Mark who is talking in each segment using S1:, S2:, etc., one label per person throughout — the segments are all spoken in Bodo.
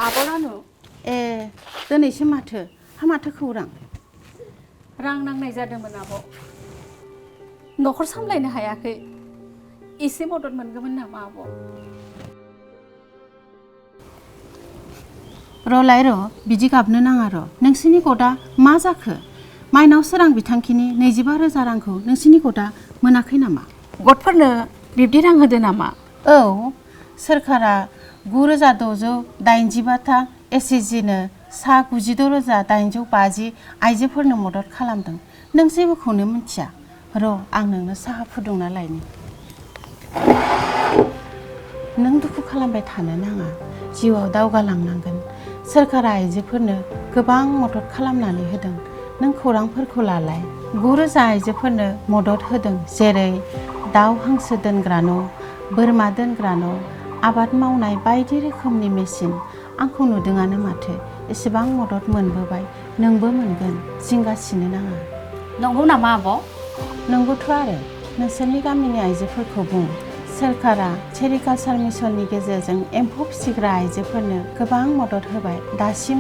S1: आब'लानो
S2: ए दिनैसो माथो माथो खौरां
S1: रां नांनाय जादोंमोन आब' न'खर सामलायनो हायाखै एसे मदद मोनगौमोन नामा आब'
S2: र'लाय र' बिदि गाबनो नाङा र' नोंसिनि गदा मा जाखो माइनाव सोरां बिथांखिनि 25,000 रांखौ नोंसिनि गदा मोनाखै नामा
S1: गथफोरनो बिब्दि रां होदो नामा
S2: औ सोरखारा 9,685 एसएसजिनो सा 96,850 आइजोफोरनो मदद खालामदों नों जेबोखौनो मिथिया र' आं नोंनो साहा फुदुंना लायनि नों दुखु खालामबाय थानो नाङा जिउआव दावगालांनांगोन सोरखारा आइजोफोरनो गोबां मदद खालामनानै होदों नों खौरांफोरखौ लालाय 9,000 आइजोफोरनो मदद होदों जेरै दाउ हांसो दोनग्रा न' बोरमा दोनग्रा न' आबाद मावनाय बायदि रोखोमनि मेसिन आंखौ नुदोंआनो माथो एसेबां मदद मोनबोबाय नोंबो मोनगोन जिंगासिनो नाङा
S1: नंगौ नामा आब'
S2: नंगौथ' आरो नोंसोरनि गामिनि आइजोफोरखौ बुं सोरखारा सेरिकालचार मिसननि गेजेरजों एम्फौ फिसिग्रा आइजोफोरनो गोबां मदद होबाय दासिम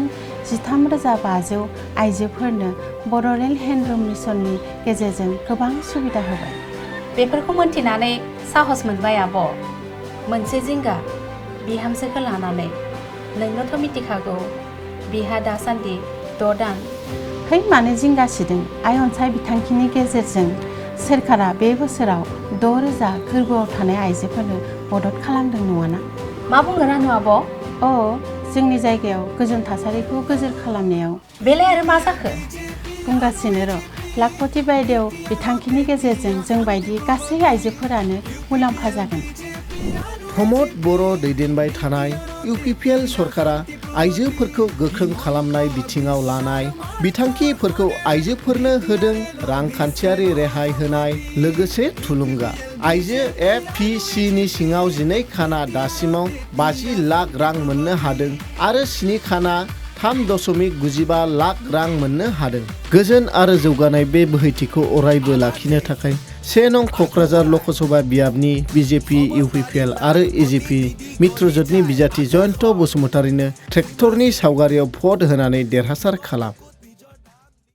S2: 13,500 आइजोफोरनो बर'लेण्ड हेन्डलुम मिसननि गेजेरजों गोबां सुबिदा होबाय
S1: बेफोरखौ मोनथिनानै साहस मोनबाय आब' मोनसे जिंगा बिहामजोखौ लानानै नोंनोथ' मिथिखागौ बिहा दासान्दि 6 दान
S2: है मानो जिंगासिदों आइ अनसाय बिथांखिनि गेजेरजों सोरखारा बे बोसोराव 6,000 गोरबोआव थानाय आइजोफोरनो मदद खालामदों नङाना
S1: मा बुङो रानु आब'
S2: अ जोंनि जायगायाव गोजोन थासारिखौ गोजोर खालामनायाव
S1: बेलाय आरो मा जाखो
S2: बुंगासिनो र' लाखपति बायदेव बिथांखिनि गेजेरजों जों बायदि गासै आइजोफोरानो मुलाम्फा जागोन
S3: प्रमद बर' दैदेनबाय थानाय UPPL सरकारा आइजोफोरखौ गोख्रों खालामनाय बिथिङाव लानाय बिथांखिफोरखौ आइजोफोरनो होदों रांखान्थियारि रेहाय होनाय लोगोसे थुलुंगा आइजो FPCनि सिङाव 12 खाना दासिमाव 50 लाख रां मोननो हादों आरो 7 खाना 3.95 लाख रां मोननो हादों गोजोन आरो जौगानाय बे बोहैथिखौ अरायबो लाखिनो थाखाय 1 नं क'क्राझार लकसभा बियाबनि BJP UPPL आरो AGP मित्रजोतनि बिजाथि जयन्त बसुमतारीनो ट्रेक्टरनि सावगारियाव भट होनानै देरहासार खालाम।